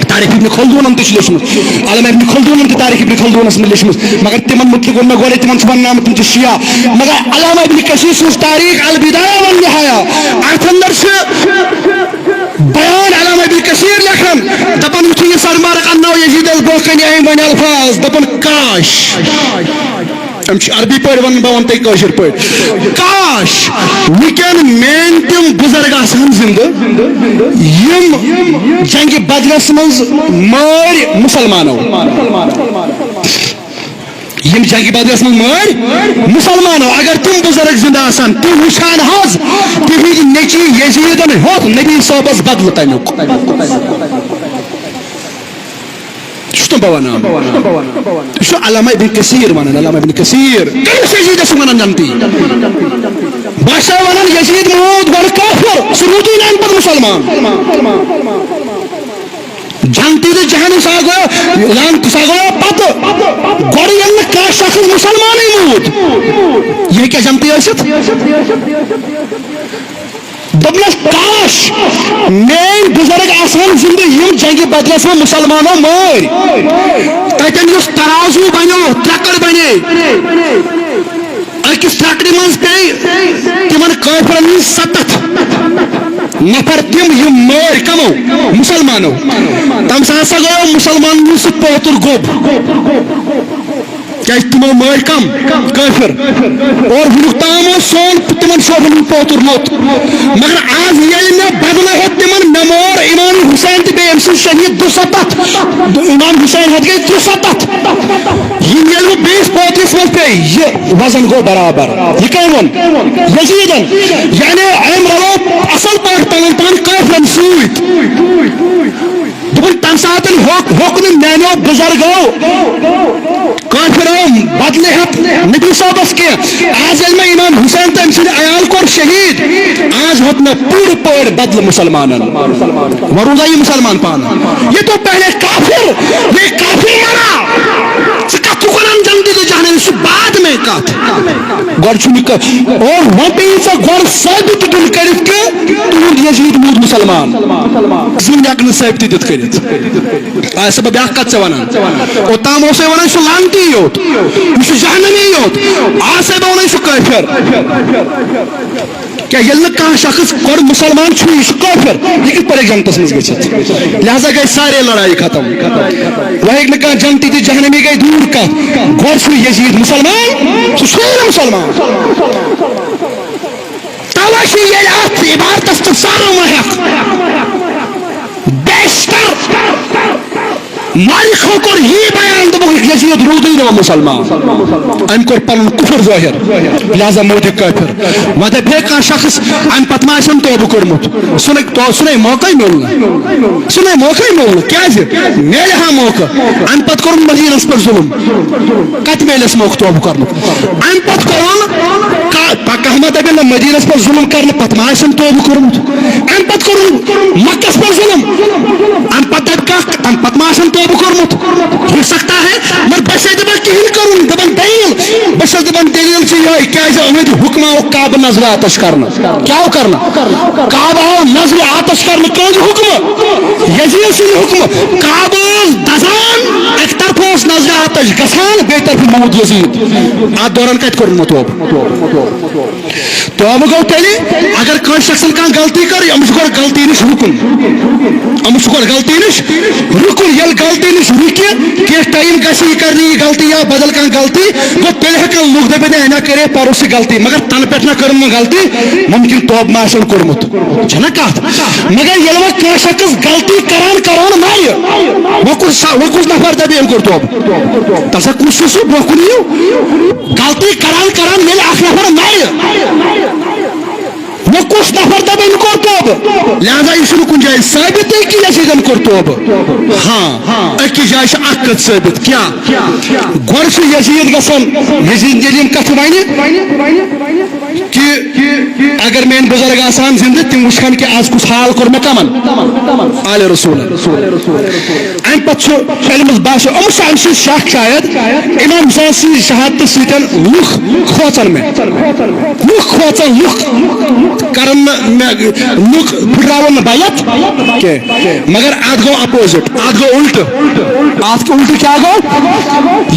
تاریخ ابن خلدونن تہِ چھُ لیوٚچھمُت۔ علامہ ابن خلدونن تہِ تاریخ ابن خلدونس منٛز لیوٚچھمُت۔ مگر تِمن متعلق ووٚن مےٚ گۄڈے، تِمن چھُ ونناومُت، تِم چھِ شیعہ۔ مگر علامہ ابن کثیر سٕنٛز تاریخ البدایہ والنہایہ، اتھ اندر چھِ بیان علامہ ابن کثیر لیکھان، دپان، یُتھُے یہِ سرمارک اننو یزیدس برونٛہہ کنہِ، أمۍ ونہِ الفاظ، دپان، کاش۔ أمۍ چھِ عربی پٲٹھۍ ونان، بہٕ ونہٕ تۄہہِ کٲشِر پٲٹھۍ۔ کاش وٕنکٮ۪ن میٲنۍ تِم بُزرگ آسہٕ ہن زندٕ، یِم جنگِ بدرس منٛز مٲرۍ مُسلمانو۔ یِم جنگِ بدرس منٛز مٲرۍ مُسلمانو، اگر تِم بُزرگ زِندٕ آسان، تِم وٕچھان حظ تِہنٛدۍ نیٚچی یزیٖدن ہیوٚت نبی صٲبس بدلہٕ تمیُک۔ چھُس نہٕ بہٕ ونان۔ یہِ چھُ علامہ ابن کثیر ونان، علامہ ابن کثیر۔ کٔمِس یزیٖدس چھِ ونان جنتی؟ بادشاہ ونان یزیٖد موٗد گۄڈٕ کافر، سُہ روٗدُے نہٕ اَمہِ پتہٕ مُسلمان۔ جنتی تہٕ جہنم سا گوٚو، لعنت سا گوٚو پتہٕ۔ گۄڈٕ ییٚلہِ نہٕ کانٛہہ شخص مُسلمانٕے موٗد، یہِ ہیٚکیٛاہ جنتی ٲسِتھ؟ دوٚپنَس، کاش، میٲنۍ بُزرگ آسہٕ ہن زِندٕ، یِم جنگہِ بدرس منٛز مُسلمانو مٲرۍ۔ تَتٮ۪ن یُس ترازو بنیو، ترٛکٕر بنے، أکِس ترٛکرِ منٛز پیٚیہِ تِمن کٲفرن ہٕنٛدۍ ستتھ نفر، تِم یِم مٲرۍ کمو؟ مُسلمانو۔ تَمہِ ساتہٕ ہسا گوٚو مُسلمانن ہُنٛد سُہ پوتُر گوٚب۔ کیازِ تِمو مٲرۍ کم؟ کٲفر۔ اور وُنیُک تام اوس سون تِمن شوبن ہُنٛد پوتُر لوٚت۔ مگر آز ییٚلہِ مےٚ بدلہٕ ہیوٚت تِمن، مےٚ مور امام حسین تہٕ بیٚیہِ أمۍ سٕنٛدۍ شہید دُستتھ۔ امام حسین ہیتھ گٔے ترُستتھ۔ یِم ییٚلہِ وۄنۍ بیٚیِس پوترِس منٛز پیٚیہِ، یہِ وزن گوٚو برابر۔ یہِ کٔمۍ ووٚن؟ یزیٖدن۔ یعنی أمۍ رلوو اصل پٲٹھۍ پنُن پان کٲفرن سۭتۍ۔ دوٚپُن، تَمہِ ساتہٕ ہیوٚک، ہیوٚک نہٕ میٛانیو بُزرگو، کٲفرو بدلہٕ ہٮ۪تھ نبی صٲبس کینٛہہ۔ آز ییٚلہِ مےٚ امام حسین تہٕ أمۍ سٕنٛدِ عیال کوٚر شہید، آز ہیوٚت مےٚ پوٗرٕ پٲٹھۍ بدلہٕ مُسلمانن۔ وۄنۍ روٗزا یہِ مُسلمان پانہٕ؟ یہ تو پہلے کافر، یہ کافر مرا۔ ژٕ کتھ چھُکھ ونان جنتی تہٕ جہنمی؟ یہِ چھُ بعد میں کتھ۔ گۄڈٕ چھُ نہٕ کانٛہہ، اور وۄنۍ پیٚیہِ ژےٚ گۄڈٕ ثٲبت دیُن کٔرِتھ کہِ تُہُنٛد یزید موٗد مُسلمان۔ زٕ ہیٚکہٕ نہٕ ثٲبت دِتھ کٔرِتھ۔ آ، سا بہٕ بیٛاکھ کتھ ژےٚ ونان۔ اوٚتام اوسے ونان، یہِ چھُ لعنتی یوت، یہِ چھُ جہنمی یوت۔ آ سا بہٕ ونان، یہِ چھُ کٲفر۔ کیٛاہ ییٚلہِ نہٕ کانٛہہ شخص گۄڈٕ مُسلمان چھُ، یہِ چھُ کٲفر، یہِ کِتھ پٲٹھۍ ہیٚکہِ جنتس منٛز گٔژھِتھ؟ لہذا گٔے سارے لڑایہِ ختم۔ وۄنۍ ہیٚکہِ نہٕ کانٛہہ جنتی تہٕ جہنمی گٔے دوٗر کتھ۔ گۄڈٕ چھُ یزید مُسلمان، سُہ چھُ نہٕ مُسلمان۔ توے چھُ ییٚلہِ اتھ عبارتس تہٕ سارو ما ہیٚکھ۔ بیشتر مؤرخو کوٚر یی بیان، دوٚپُکھ، یزید روٗدٕے نہٕ وۄنۍ مُسلمان۔ أمۍ کوٚر پنُن کُفر ظٲہِر، لہذا موٗدۍ کٲفر۔ وۄنۍ دپہِ ہے کانٛہہ شخص، امہِ پتہٕ ما آسن توبہٕ کوٚرمُت؟ سُہ نے تو-، سُہ نے موقعے میوٗل نہٕ۔ سُہ نے موقعے میوٗل نہٕ۔ کیازِ؟ میلہِ ہا موقعہٕ۔ امہِ پتہٕ کوٚرُن مدیٖنس پٮ۪ٹھ ظُلُم۔ کتہِ میلٮ۪س موقعہٕ توبہٕ کرنُک؟ امہِ پتہٕ کوٚرُن کا-، پا-، کانٛہہ ما دپہِ نہ، مدیٖنس پٮ۪ٹھ ظُلُم کرنہٕ پتہٕ ما آسن توبہٕ کوٚرمُت؟ امہِ پتہٕ کوٚرُن مکس پٮ۪ٹھ ظُلُم۔ امہِ پتہٕ دپہِ کانٛہہ، تمہِ پتہٕ ما آسن توبہٕ کوٚرمُت؟ ہو سکتا ہے، مگر بہٕ چھسے دپان کِہیٖنۍ کوٚرُن۔ دپان دٔلیٖل، بہٕ چھس دپان دٔلیٖل چھِ یِہوٚے، کیازِ أہنٛدِ حُکمہ آو کعبہٕ نظرِ آتش کرنہٕ۔ کیٛاہ آو کرنہٕ؟ کعبہٕ آو نظرِ آتش کرنہٕ۔ کٔہٕنٛدِ حُکمہٕ؟ یزید سٕنٛدِ حُکمہٕ۔ کعبہٕ اوس دزان، اکہِ طرفہٕ اوس نظرِ آتش گژھان، بیٚیہِ طرفہٕ موٗد یزید۔ اتھ دوران کتہِ کوٚرُن مےٚ توبہٕ؟ توبہٕ گوٚو تیٚلہِ، اگر کٲنٛسہِ شخصن کانٛہہ غلطی کٔر، أمِس چھُ گۄڈٕ غلطی نِش رُکُن۔ أمِس چھُ گۄڈٕ غلطی نِش رُکُن۔ ییٚلہِ غلطی نِش رُکہِ، کینٛہہ ٹایم گژھِ، یہِ کرِ نہٕ یہِ غلطی یا بدل کانٛہہ غلطی، گوٚو تیٚلہِ ہٮ۪کن لُکھ دٔپِتھ، "ہے، مےٚ کرے پرُس یہِ غلطی، مگر تنہٕ پٮ۪ٹھ نہ کٔرٕن وۄنۍ غلطی، ممکن توبہٕ ما آسن کوٚرمُت۔" چھےٚ نہ کتھ؟ مگر ییٚلہِ وۄنۍ کٲنٛسہِ شخص غلطی کران کران مرِ، وۄنۍ کُس سا-، وۄنۍ کُس نفر دپہِ أمۍ کوٚر توبہٕ؟ تسا کُس چھُ سُہ؟ برونٛہہ کُن یِیِو۔ غلطی کران کران ییٚلہِ اکھ نفر مرِ، وۄنۍ کُس نفر دپہِ أمۍ کوٚر توبہٕ؟ لہذا یہِ چھُنہٕ کُنہِ جایہِ ثٲبتٕے کہِ یزیدن کوٚر توبہٕ۔ ہاں، أکِس جایہِ چھِ اکھ کتھ ثٲبت۔ کیٛاہ؟ گۄڈٕ چھُ یزید گژھان، یزید ییٚلہِ یِم کتھٕ ونہِ، کہ اگر میٲنۍ بزرگ آسہٕ ہن زندٕ، تِم وٕچھِ ہن کہ از کُس حال کوٚر مےٚ کمن؟ آلِ رسول۔ امہِ پتہٕ چھُ علمس باسیو، یِم چھِ أمۍ سٕنٛز شک شاید، امام حسین سٕنٛز شہادتہٕ سۭتۍ لُکھ کھوژن مےٚ۔ لُکھ کھوژن، لُکھ کرن نہٕ مےٚ، لُکھ پھٹراون نہٕ بیعت کینٛہہ۔ مگر اتھ گوٚو اپوزٹ، اتھ گوٚو الٹہٕ۔ اتھ گوٚو الٹہٕ، کیٛاہ گوٚو؟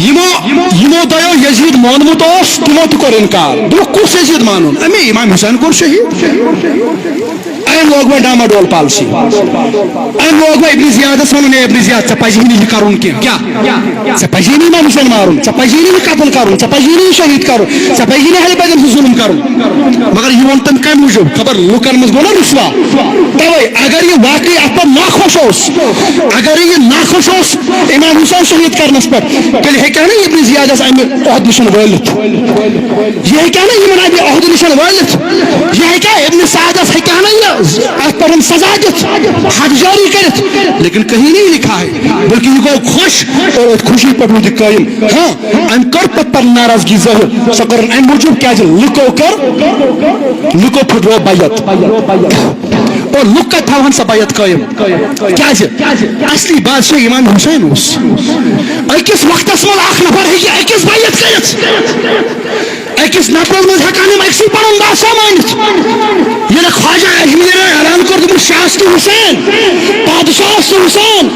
یِمو، یِمو دۄیو یزید مونمُت اوس، تِمو تہِ کوٚر انکار۔ دوٚپُکھ، کُس یزید مانُن؟ اَمے امام حسین کوٚر شہید۔ أمۍ لوگ وۄنۍ ڈاماڈول پالسی۔ أمۍ لوگ وۄنۍ ابن زیادس ونُن، "اے ابن زیاد، ژےٚ پزی نہٕ یہِ کرُن کینٛہہ۔" کیٛاہ؟ ژےٚ پزی نہٕ امام حسین مارُن، ژےٚ پزی نہٕ یہِ قتل کرُن، ژےٚ پزی نہٕ یہِ شہید کرُن، ژےٚ پزی نہٕ اہل بیتن سۭتۍ ظلم کرُن۔ مگر یہِ ووٚن تٔمۍ کمہِ موٗجوٗب؟ خبر لُکن منٛز گوٚو نا رسوا۔ توے اگر یہِ واقعی اتھ پٮ۪ٹھ ناخۄش اوس، اگر یہِ ناخۄش اوس امام حسین شہید کرنس پٮ۪ٹھ، تیٚلہِ ہیٚکہِ ہا نہٕ ابن زیادس امہِ عہدٕ نِش وٲلِتھ۔ یہِ ہیٚکہِ ہا نہٕ یِمن امہِ عہدٕ نِش وٲلِتھ۔ یہِ ہیٚکہِ ہا ابن سعدس ہیٚکہِ ہا نہٕ یہِ اتھ پٮ۪ٹھ سزا دِتھ، حد جاری کٔرِتھ۔ لیکن کہیں نہیں لکھا ہے، بلکہ یہ گو خوش اور اتھ خوشی پٮ۪ٹھ روٗد یہِ قٲیِم۔ ہاں، أمۍ کٔر پتہٕ پنٕنۍ ناراضگی ظٲہِر۔ سۄ کٔرٕن امہِ موٗجوٗب کیازِ لُکو کٔر، لُکو پھُٹرٲو بیعت۔ اور لُکھ کتہِ تھاوہن سۄ بیعت قٲیِم؟ کیازِ؟ اصلی بادشاہ امام حسین اوس۔ أکِس وقتس منٛز اکھ نفر ہیٚکہِ أکِس بیعت کٔرِتھ۔ أکِس نفرس منٛز ہٮ۪کان یِم أکسٕے پنُن بادشاہ مٲنِتھ۔ ییٚلہِ خواجہ اجمیرن اعلان کوٚر، دوٚپُن، "شاہ است حسین، پادشاہ است حسین،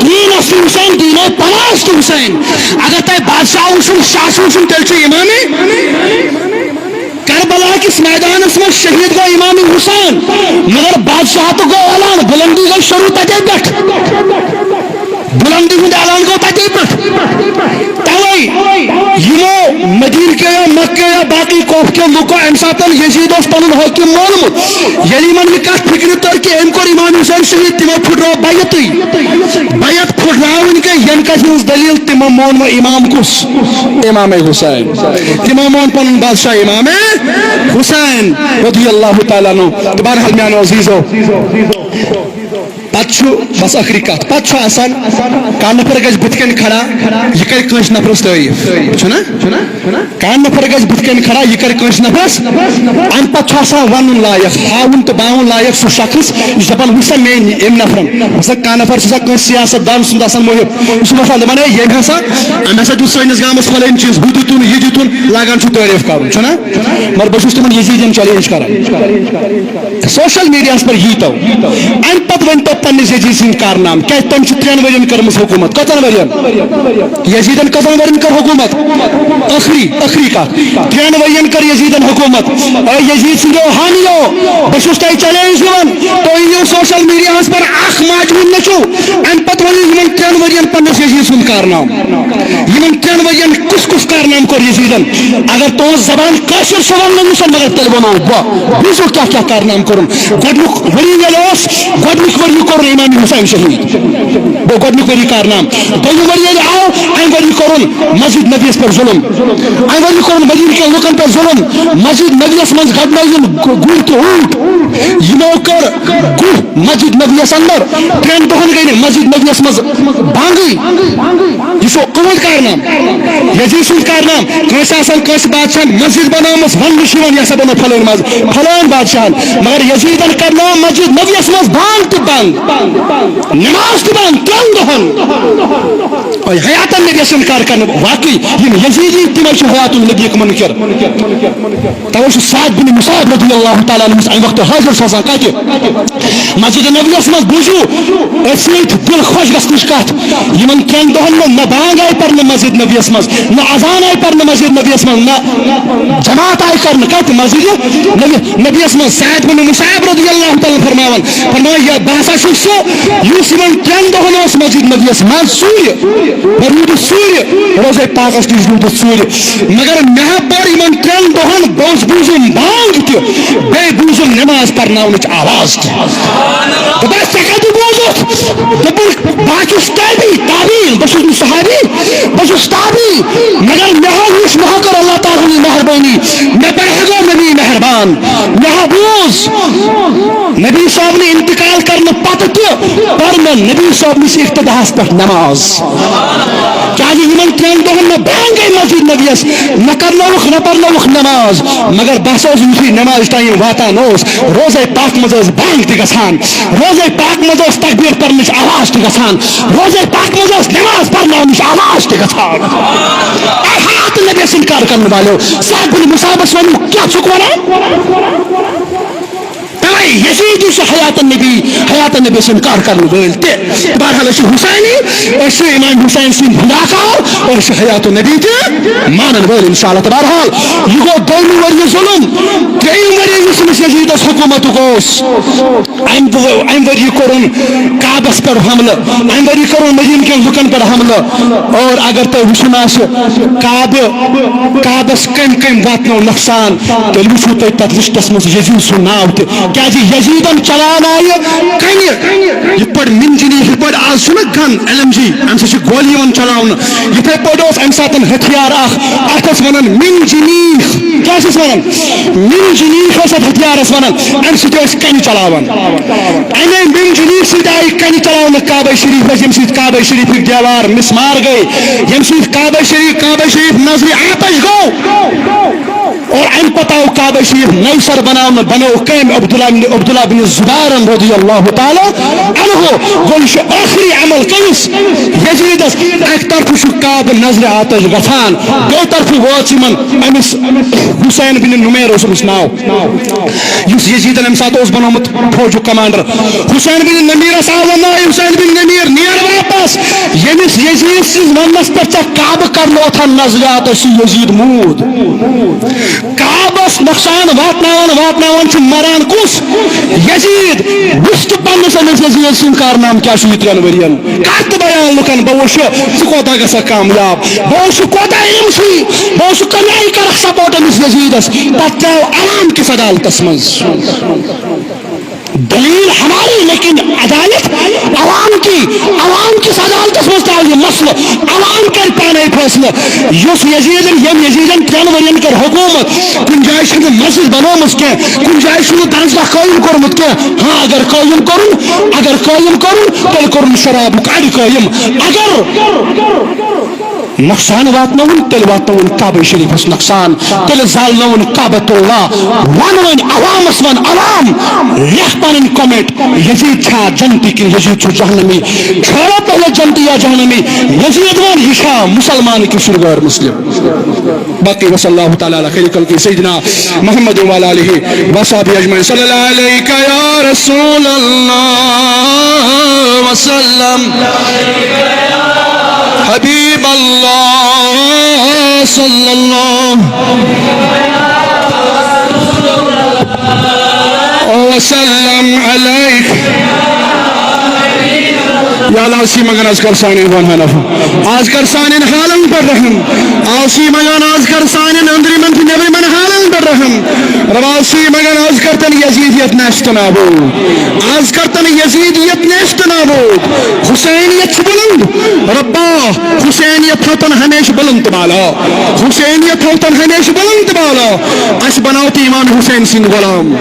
دین است حسین، دین و پناہ است حسین۔" اگر تۄہہِ بادشاہ وٕچھُن، شاہ چھُ وٕچھُن، تیٚلہِ چھُ امامے۔ کربلا کِس میدانس منٛز شہید گوٚو امام حسین، مگر بادشاہتُک گوٚو اعلان، بلندی گٔے شروع تتے پٮ۪ٹھ۔ بلندی ہُنٛد اعلان گوٚو تتے پٮ۪ٹھ۔ توے یِمو مدینہ کیو یا مکہ کیو یا باقی کوفہ کیو لُکو امہِ ساتہٕ یزید اوس پنُن حٲکِم مونمُت، ییٚلہِ یِمن یہِ کتھ فکرِ تٔر کہِ أمۍ کوٚر امام حسین شہید، تِمو پھُٹرٲو بیعتٕے۔ بیعت پھُٹراوٕنۍ گٔے ینہٕ کتھِ ہٕنٛز دلیل؟ تِمو مون وۄنۍ امام کُس؟ امام حسین۔ تِمو مون پنُن بادشاہ امام حسین رضی اللہ تعالیٰ عنہ۔ تہٕ بہرحال میانیو عزیزو، پتہٕ چھُ بس ٲخری کتھ، پتہٕ چھُ آسان کانٛہہ نفر گژھِ بٕتھِ کنہِ کھڑا، یہِ کرِ کٲنٛسہِ نفرس تعریف، چھُنہ؟ کانٛہہ نفر گژھِ بٕتھِ کنہِ کھڑا، یہِ کرِ کٲنٛسہِ نفرس۔ امہِ پتہٕ چھُ آسان ونُن لایق، ہاوُن تہٕ باوُن لایق سُہ شخص، یُس دپان، "وٕچھ سا میٲنۍ أمۍ نفرن۔" مثلاً کانٛہہ نفر چھُ آسان کٲنٛسہِ سیاست دان سُنٛد آسان محب، سُہ چھُ وَسان دپان، "ہے، ییٚمۍ ہسا، أمۍ ہسا دیُت سٲنِس گامس فلٲنۍ چیٖز، ہُہ دیُتُن، یہِ دیُتُن"، لاگان چھُ تعریف کرُن، چھُنہ؟ مگر بہٕ چھُس تِمن یزیٖدین چیلنج کران۔ سوشل میڈیاہس پٮ۪ٹھ ییٖتو، امہِ پتہٕ ؤنۍتو پننِس یزیٖد سٕنٛدۍ کارنامہٕ۔ کیازِ تٔمۍ چھُ ترٛٮ۪ن ؤرین کٔرمٕژ حکوٗمت۔ کٔژن ؤرین؟ یزیٖدن کٔژن ؤرین کٔر حکوٗمت؟ ٲخری، ٲخری کتھ، ترٛٮ۪ن ؤرین کٔر یزیٖدن حکوٗمت۔ اے یزیٖد سٕنٛدیو حامیو، بہٕ چھُس تۄہہِ چیلنج دِوان، تُہۍ یِیِو سوشل میڈیاہس پٮ۪ٹھ اکھ ماجہِ ہُنٛد نیٚچوٗ، امہِ پتہٕ ؤنِو یِمن ترٛٮ۪ن ؤرین پننِس یزیٖد سُنٛد کارنامہٕ۔ یِمن ترٛٮ۪ن ؤرین کُس کُس کارنامہٕ کوٚر یزیٖدن؟ اگر تُہنٛز زبان کٲشِر چھِ وننہٕ نِش، مگر تیٚلہِ وَنو بہٕ، بوٗزِو کیٛاہ کیٛاہ کارنامہٕ کوٚرُن۔ گۄڈٕنیُک ؤری ییٚلہِ اوس، گۄڈٕنیُک ؤری کوٚرُن امام حسین شہیٖد۔ گوٚو گۄڈٕنیُک ؤری کارنامہٕ۔ دوٚیِم ؤری ییٚلہِ آو، امہِ ؤری کوٚرُن مسجد نبیَس پٮ۪ٹھ ظُلُم۔ امہِ ؤری کوٚرُن مدیٖنہٕ کٮ۪ن لُکن پٮ۪ٹھ ظُلُم۔ مسجد نبیَس منٛز گَبنٲوِن گُرۍ تہٕ اوٗنٹ۔ یِمو کٔر گُہہ مسجد نبیَس اندر۔ ترٛٮ۪ن دۄہن گٔے نہٕ مسجد نبیَس منٛز بانگٕے۔ یہِ چھُ کٕہُنٛد کارنامہٕ؟ یزیٖد سُنٛد کارنامہٕ۔ کٲنٛسہِ آسان، کٲنٛسہِ بادشاہن مسجد بنٲومٕژ، وننہٕ چھُ یِوان، یہِ ہسا بنٲو فلٲنۍ مسجد، فلٲنۍ بادشاہن۔ مگر یزیٖدن کرنٲو مسجد نبیَس منٛز بانگ تہِ بنٛد، نماز تہِ بنٛد ترٛٮ۪ن دۄہن۔ اور حیاتن نبیَس اِنکار کرنہٕ۔ واقعی یِم یزیٖدی، تِمے چھِ حیات النبی منکر۔ توے چھُ سعد بن مصعب رضی اللہ تعالیٰ عنہ امہِ وقتہٕ حٲضِر سوزان کتہِ؟ مسجد نبویس منٛز۔ بوٗزِو، أتھۍ سۭتۍ دِل خۄش گژھنٕچ کتھ۔ یِمن ترٛٮ۪ن دۄہن منٛز نہ بانگ آیہِ پرنہٕ مسجد نبویس منٛز، نہ اذان آیہِ پرنہٕ مسجد نبویس منٛز، نہ جماعت آیہِ کرنہٕ۔ کتہِ؟ مسجد نبی، نبویس منٛز۔ سعد بن مصعب رضی اللہ تعالیٰ عنہ فرماوان، فرماوان، "یہِ بہٕ ہسا چھُس سُہ، یُس یِمن ترٛٮ۪ن دۄہن اوس مسجد نبویس منٛز ژوٗرِ، بہٕ روٗدُس ژوٗرِ، روزے پاکس نِش روٗدُس ژوٗرِ۔" مگر مےٚ ہا پٔر یِمن ترٛٮ۪ن دۄہن، بہٕ اوس بوٗزُم بانگ تہِ، بیٚیہِ بوٗزُم نماز پرناونٕچ آواز تہِ۔ دوٚپمس، "ژےٚ کتہِ بوٗزُتھ؟" دوٚپُن، "بہٕ ہا چھُس تابعی، تابعین، بہٕ چھُس نہٕ صحابی، بہٕ چھُس تابعی۔ مگر مےٚ ہا وُچھ، مےٚ ہا کٔر اللہ تعالیٰ ہٕنٛز مہربٲنی، مےٚ پٮ۪ٹھ ہا گوٚو نبی مہربان، مےٚ ہا بوٗز۔" نبی صٲبنہِ انتقال کرنہٕ پتہٕ تہِ پٔر مےٚ نبی صٲبنِس اقتداہس پٮ۪ٹھ نماز۔ کیازِ یِمن ترٛٮ۪ن دۄہن نہ بانگے مسجد نبیَس، نہ کرنٲوُکھ، نہ پرنٲوُکھ نماز۔ مگر بس اوس یُتھُے نماز ٹایم واتان اوس، روزے پاک منٛز ٲس بانگ تہِ گژھان، روزے پاک منٛز ٲس تکبیر پرنٕچ آواز تہِ گژھان، روزے پاک منٛز ٲس نماز پرناونٕچ آواز تہِ گژھان۔ اے حیات نبیَس انکار کرن والیو، سعد بن مصعبس ؤنِو، کیٛاہ چھُکھ ونان؟ تَوَے یزید یُس چھُ حیات النبی، حیات النبی سے انکار کرن وٲلۍ تہِ۔ بہرحال، أسۍ چھِ حسینی، أسۍ چھِ امام حسین سٕنٛدۍ فداکار، أسۍ چھِ حیات النبی تہِ مانن وٲلۍ، انشاءاللہ۔ تہٕ بہرحال، یہِ گوٚو دوٚیمہِ ؤریہِ ظلم۔ ترٛیٚیِم ؤری یُس أمِس یزیدس حکوٗمتُک اوس، امہِ دۄہ، امہِ ؤریہِ کوٚرُن کعبس پٮ۪ٹھ حملہٕ، امہِ ؤریہِ کوٚرُن مدیٖنہٕ کٮ۪ن لُکن پٮ۪ٹھ حملہٕ۔ اور اگر تۄہہِ وٕچھُن آسہِ، کعبہٕ، کعبس کٔمۍ کٔمۍ واتنوو نۄقصان، تیٚلہِ وٕچھِو تُہۍ تتھ لسٹس منٛز یزید سُنٛد ناو تہِ۔ کیازِ یزیدن چلاونایہِ کنہِ، یِتھ پٲٹھۍ من جنیح، یِتھ پٲٹھۍ آز چھُنہٕ گن، ایل ایم جی، امہِ سۭتۍ چھِ گولی یِوان چلاونہٕ، یِتھے پٲٹھۍ اوس امہِ ساتہٕ ہتھیار اکھ، اتھ ٲسۍ ونان من جنیح۔ کیٛاہ ٲسۍ ونان؟ من جنیح ٲسۍ اتھ ہتھیارس ونان، امہِ سۭتۍ ٲسۍ کنہِ چلاوان۔ امے من جنیح سۭتۍ آیہِ کنہِ چلاونہٕ کعبہ شریفس، ییٚمہِ سۭتۍ کعبہ شریفٕکۍ دیوار مسمار گٔے، ییٚمہِ سۭتۍ کعبہ شریف، کعبہ شریف نظرِ آتش گوٚو۔ اور امہِ پتہٕ آو کعبہ شریف نو سر بناونہٕ، بنوو کٔمۍ؟ عبداللہ بن، عبداللہ بن زبیرن رضی اللہ تعالیٰ عنہ۔ گوٚو یہِ چھُ ٲخری عمل کٔمِس؟ یزیدس۔ اکہِ طرفہٕ چھُ کعبہ نظرِ آتش گژھان، بیٚیہِ طرفہٕ وٲژ یِمن أمِس حسین بن نمیر اوس أمِس ناو، یُس یزیدن امہِ ساتہٕ اوس بنومُت فوجُک کمانڈر۔ حسین بن نمیرس آو وننہٕ، "حسین بن نمیر، نیر واپس۔ ییٚمِس یزید سٕنٛز وننس پٮ۪ٹھ ژےٚ کعبہٕ کرنوتھ نظرِ آتش، سُہ یزید موٗد۔" کعبس نۄقصان واتناوان واتناوان چھُ مران کُس؟ یزید۔ وٕچھ تہٕ پننِس أمِس یزید سٕنٛدۍ کارنامہٕ کیٛاہ چھُ یہِ ترٛٮ۪ن ؤرین۔ کر تہٕ بیان لُکن، بہٕ وٕچھٕ ژٕ کوتاہ گژھکھ کامیاب، بہٕ وٕچھٕ کوتاہ علم چھُے، بہٕ وٕچھٕ کمہِ آیہِ کرکھ سپورٹ أمِس یزیدس۔ پتہٕ ترٛاو عوام کِس عدالتس منٛز۔ دلیل ہماری، لیکن عدالت عوام کی، عوام کِس عدالتس منٛز ترٛاو یہِ مسلہٕ، عوام کرِ پانے فٲصلہٕ۔ یُس یزیدن، ییٚمۍ یزیدن ترٛٮ۪ن ؤرین کٔر حکوٗمت، کُنہِ جایہِ چھُنہٕ مسجد بنٲومٕژ کینٛہہ، کُنہِ جایہِ چھُنہٕ درسگاہ قٲیِم کوٚرمُت کینٛہہ۔ ہاں، اگر قٲیِم کوٚرُن، اگر قٲیِم کوٚرُن، تیٚلہِ کوٚرُن شرابُک اڈٕ قٲیِم۔ اگر نۄقصان واتنووُن، تیٚلہِ واتنووُن کعبہ شریفس نۄقصان، تیٚلہِ زالنووُن کعبۃ اللہ۔ ون وۄنۍ عوامس، ون عوام، لیکھ پنٕنۍ comment، یزید چھا جنتی کِنہٕ یزید چھُ جہنمی؟ چھٲڑو پہلے جنتی یا جہنمی، یزید ون، یہِ چھا مسلمان کِنہٕ چھُ غٲر مسلم؟ باقی وصلی اللہ تعالیٰ علی خیر خلقہ سیدنا محمد وعلی آلہ وصحبہ اجمعین۔ صلی اللہ علیک یا رسول اللہ وسلم۔ حبیب اللہ صلی اللہ وسلم علیک۔ یا اللہ، اسی مگن از کر سانین گناہن عفو۔ از کر سانین حالن پر رحم۔ آسی مگان از کر سانین أنٛدرِمن تہٕ نیٚبرِمن حالن پٮ۪ٹھ رحم۔ رۄبا آسی مگان از کر تن یزیدیت نیست نابود۔ از کر تن یزیدیت نیست نابود۔ حسینیت چھِ بلند۔ رۄبا، حسینیت تھاو تن ہمیشہ بلند تہٕ بالا۔ حسینیت تھاو تن ہمیشہ بلند تہٕ بالا۔ اسہِ بناو تہٕ امام حسین سٕنٛدۍ غلام۔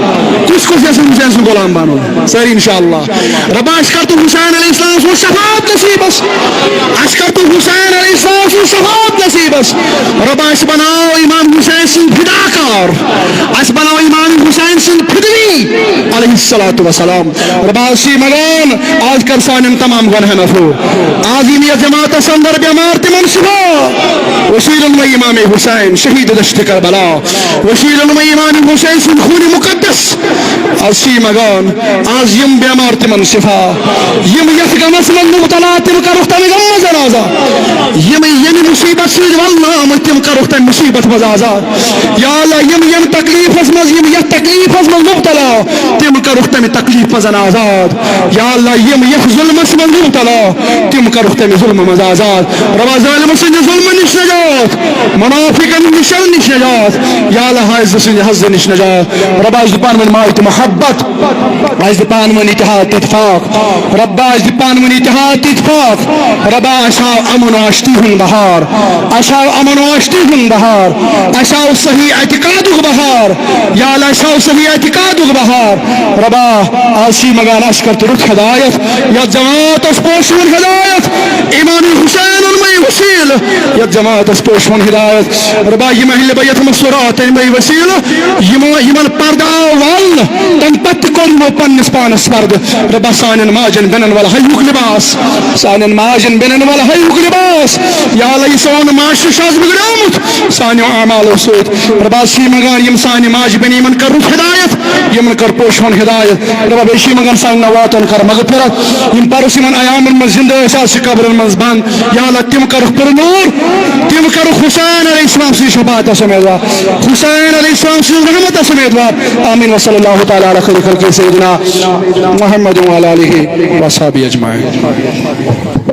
کُس کُس یژھان حسین سُنٛد غلام بنُن؟ سٲری انشاءاللہ۔ رۄبا، اسہِ کر تہٕ حسین علیہ السلام سٕنٛز شفاعت نصیبس۔ اسہِ کر تہٕ حسین علیہ السلام سٕنٛز شفاعت نصیبس۔ رۄبا، اسہِ بناو امام حسین سٕنٛدۍ فداکار۔ اسہِ بناو امام حسین سٕنٛدۍ فدوی علیہ الصلوۃ والسلام۔ رۄبا، اسی مگان، از کر سانٮ۪ن تمام گۄنہن عفو۔ از یِم یتھ جماعتس اندر بٮ۪مار، تِمن شفا۔ وسیلن و امام حسین شہید دشت کربلا، وسیلن و امام حسین سُنٛد خون مقدس۔ از چھی مگان، از یِم بیمار تِمن شفا، یِم یتھ غمس منٛز مبتلا، تِم کرُکھ تمہِ غمہٕ منٛز آزاد۔ یِم ییٚمہِ مصیبت سۭتۍ ولنہٕ آمٕتۍ، تِم کرُکھ تمہِ مصیبت منٛز آزاد۔ یا اللہ، یِم ییٚمہِ تکلیفس منٛز، یِم یتھ تکلیفس منٛز مبتلا، تِم کرُکھ تمہِ تکلیف منٛز آزاد۔ یا اللہ، یِم یتھ ظلمس منٛز مبتلا، تِم کرُکھ تمہِ ظلمہٕ منٛز آزاد۔ رۄبا، ظٲلمہٕ سٕنٛدِ ظلمہٕ نِش نجات، منافقن ہٕنٛدِ شر نِش نجات۔ یا اللہ، حاسد سٕنٛدِ حسدٕ نِش نجات۔ رۄبا، اَسہِ دِ پانہٕ ؤنۍ محبت محبت، اَسہِ دِ پانہٕ ؤنۍ اتحاد تہٕ اتفاق۔ رۄبا، اَسہِ دِ پانہٕ ؤنۍ اتحاد تہٕ اتفاق۔ رۄبا، اَسہِ ہاو امن و آشتی ہُنٛد بہار، اَسہِ ہاو امن و آشتی ہُنٛد بہار، اَسہِ ہاو صحیح اعتقادُک بہار۔ یا اللہ، اَسہِ ہاو صحیح اعتقادُک بہار۔ رۄبا، آز چھی مگان، اَسہِ کر تہٕ رُت ہدایت، یَتھ جماعتس پوشون ہدایت، امام حسین مے وسیلہٕ، یَتھ جماعتس پوشون ہدایت۔ رۄبا، یِم اہل بیت مستوراتن مے وسیلہٕ، یِمو، یِمن پردٕ آو والنہٕ، تَمہِ پتہٕ تہِ کوٚر یِمو پننِس پانس پردٕ۔ رۄبا، سانٮ۪ن ماجٮ۪ن بیٚنٮ۪ن ول حیاہُک لباس، سانٮ۪ن ماجٮ۪ن بیٚنٮ۪ن ول حیاہُک لباس۔ یا اللہ، یہِ سون معاشرٕ چھُ از بگڑیومُت سانیو اعمالو سۭتۍ۔ رۄبا، چھی مگان، یِم سانہِ ماجہِ بیٚنہِ، یِمن کر رُت ہدایت، یِمن کر پوشون ہدایت۔ ربا، بیٚیہِ چھِ یِمن سانٮ۪ن نواتن کر مغفرت۔ یِم پرُس یِمن ایامن منٛز زندٕ ٲسۍ، آز چھِ قبرن منٛز بند۔ یا اللہ، تِم کرُکھ پر نور، تِم کرُکھ حسین علیہ السلام سٕنٛز شفاعت امیدوار، حسین علیہ السلام سٕنٛز رحمت امیدوار۔ آمین۔ وصلی اللہ تعالی علی خیر خلقہ سیدنا محمد وعلی آلہ وصحبہ اجمعین۔